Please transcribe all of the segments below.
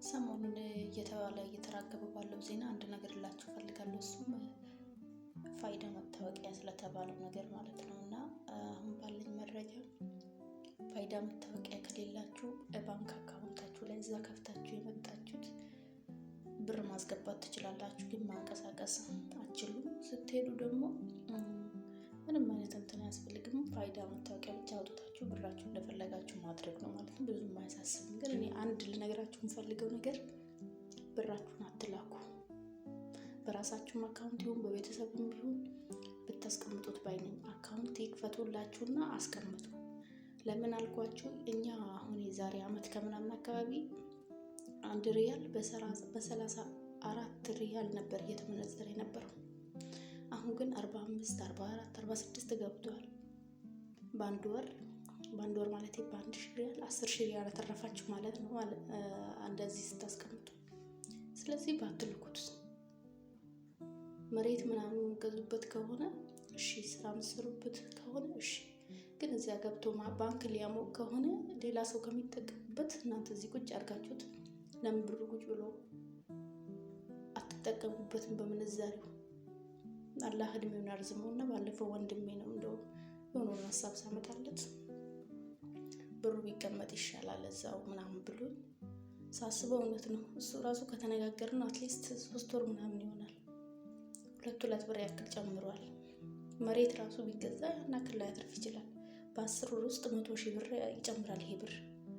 ሰሞኑን እየተባለ እየተራገበ ባለው ዜና አንድ ነገር ልላችሁ እፈልጋለሁ። እሱም ፋይዳ መታወቂያ ስለተባለው ነገር ማለት ነው። እና አሁን ባለኝ መረጃ ፋይዳ መታወቂያ ከሌላችሁ ባንክ አካውንታችሁ ላይ እዛ ከፍታችሁ የመጣችሁት ብር ማስገባት ትችላላችሁ፣ ግን ማንቀሳቀስ አትችሉም። ስትሄዱ ደግሞ ምንም አይነት እንትን አያስፈልግም። ፋይዳ መታወቂያ ብቻ አውጥታችሁ ብራችሁ እንደፈለጋችሁ ማድረግ ነው ማለት ነው። ብዙም አያሳስብም። ግን እኔ አንድ ልነግራችሁ የምፈልገው ነገር ብራችሁን አትላኩ። በራሳችሁም አካውንት ይሁን በቤተሰብም ቢሆን ብታስቀምጡት ባይ ነኝ። አካውንት ይክፈቱላችሁና አስቀምጡ። ለምን አልኳችሁ? እኛ አሁን የዛሬ አመት ከምናምን አካባቢ 1 ሪያል በ34 ሪያል ነበር እየተመነዘረ የነበረው። አሁን ግን 45፣ 44፣ 46 ገብቷል። በአንድ ወር ማለት በ1,000 ሪያል 10,000 ሪያል አተረፋችሁ ማለት ነው እንደዚህ ስታስቀምጡ። ስለዚህ ባትልኩት፣ መሬት ምናምን የምገዙበት ከሆነ እሺ፣ ስራ የምትሰሩበት ከሆነ እሺ። ግን እዚያ ገብቶ ባንክ ሊያሞቅ ከሆነ ሌላ ሰው ከሚጠቀምበት እናንተ እዚህ ቁጭ አድርጋችሁት ለምን ብሩ ቁጭ ብሎ አትጠቀሙበትም በምንዛሬው? አላህ እድሜውን አርዝመው እና ባለፈው ወንድሜ ነው እንደውም የሆነውን ሀሳብ ሳመጣለት ብሩ ቢቀመጥ ይሻላል እዛው ምናምን ብሎኝ ሳስበው እውነት ነው። እሱ ራሱ ከተነጋገርን at least 3 ወር ምናምን ይሆናል። ሁለት ሁለት ብር ያክል ጨምሯል። መሬት ራሱ ቢገዛ ያን ያክል ላያተርፍ ይችላል። በ10 ወር ውስጥ 100,000 ብር ይጨምራል። ይሄ ብር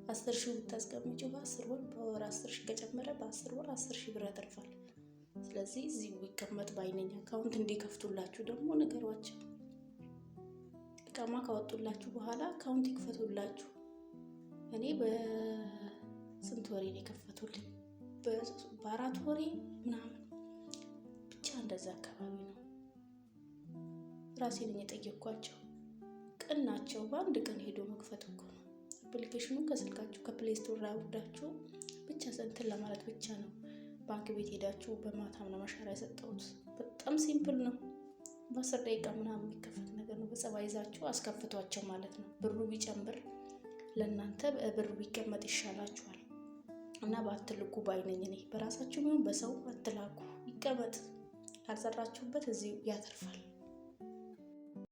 10,000 ብታስቀምጪው በ10 ወር በወር 10,000 ከጨመረ በ10 ወር 10,000 ብር ያተርፋል። ስለዚህ እዚሁ ቢቀመጥ ባይ ነኝ። አካውንት እንዲከፍቱላችሁ ደግሞ ንገሯቸው። ኢቃማ ካወጡላችሁ በኋላ አካውንት ይክፈቱላችሁ። እኔ በስንት ወሬ ነው የከፈቱልኝ? በ4 ወሬ ምናምን ብቻ እንደዛ አካባቢ ነው። ራሴ ነኝ የጠየኳቸው። ቅን ናቸው። በአንድ ቀን ሄዶ መክፈት እኮ ነው። አፕሊኬሽኑ ከስልካችሁ ከ Play Store አውርዳችሁ ብቻ እንትን ለማለት ብቻ ነው። ባንክ ቤት ሄዳችሁ በማታም ነው አሻራ የሰጠሁት። በጣም simple ነው። በ10 ደቂቃ ምናምን የሚከፈት ነገር ነው። በጸባይ ይዛችሁ አስከፍቷቸው ማለት ነው። ብሩ ቢጨምር ለእናንተ ብሩ ቢቀመጥ ይሻላችኋል። እና ባትልኩ ባይ ነኝ እኔ። በራሳችሁ ቢሆን በሰው አትላኩ፣ ይቀመጥ። ካልሰራችሁበት እዚሁ ያተርፋል።